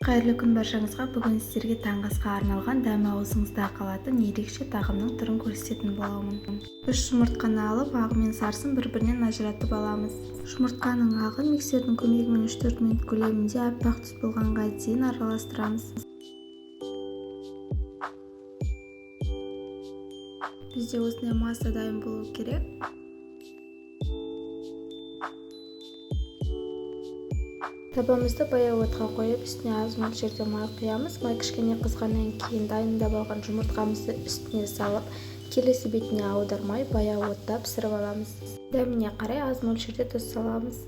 Қайырлы күн баршаңызға. Бүгін сіздерге таңғы асқа арналған дәмі аузыңызда қалатын ерекше тағамның түрін көрсететін боламын. 3 жұмыртқаны алып, ағы мен сарысын бір-бірінен ажыратып аламыз. Жұмыртқаның ағын миксердің көмегімен 3-4 минут көлемінде аппақ түс болғанға дейін араластырамыз. Бізде осындай масса дайын болу керек. Табамызды баяу отқа қойып, үстіне аз мөлшерде май құямыз. Май кішкене қызғаннан кейін дайындап алған жұмыртқамызды үстіне салып, келесі бетіне аудармай баяу отта пісіріп аламыз. Дәміне қарай аз мөлшерде тұз саламыз.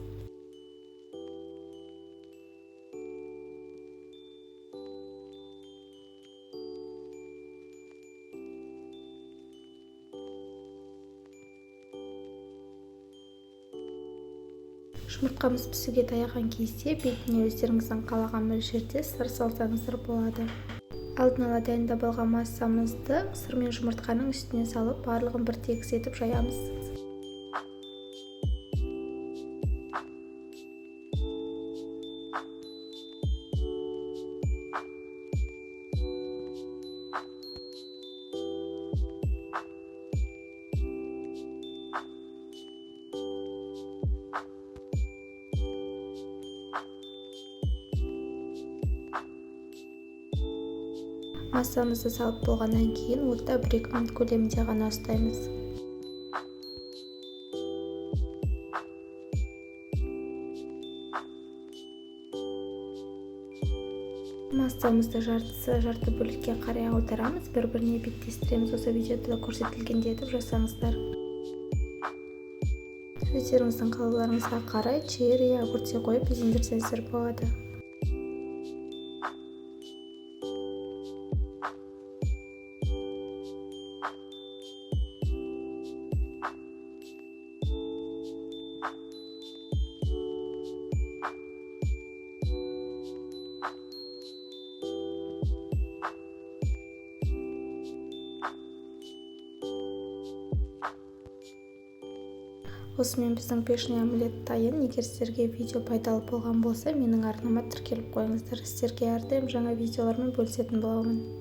Жұмыртқамыз пісуге таяған кезде бетіне өздеріңіздің қалаған мөлшерде сыр салсаңыздар болады. Алдын ала дайындап алған массамызды сыр мен жұмыртқаның үстіне салып, барлығын бір тегіс етіп жаямыз. Массамызды салып болғаннан кейін отта 1-2 минут көлемінде ғана ұстаймыз. Массамызды жартысы жарты бөлікке қарай аударамыз, бір-біріне беттестіреміз. Осы видеода көрсетілгендей етіп жасаңыздар. Өздеріңіздің қалауларыңызға қарай черри, огурцы қойып безендірсеңіздер болады. Осымен біздің пышный омлет дайын. Егер сіздерге видео пайдалы болған болса, менің арнама тіркеліп қойыңыздар. Сіздерге әрдайым жаңа видеолармен бөлісетін боламын.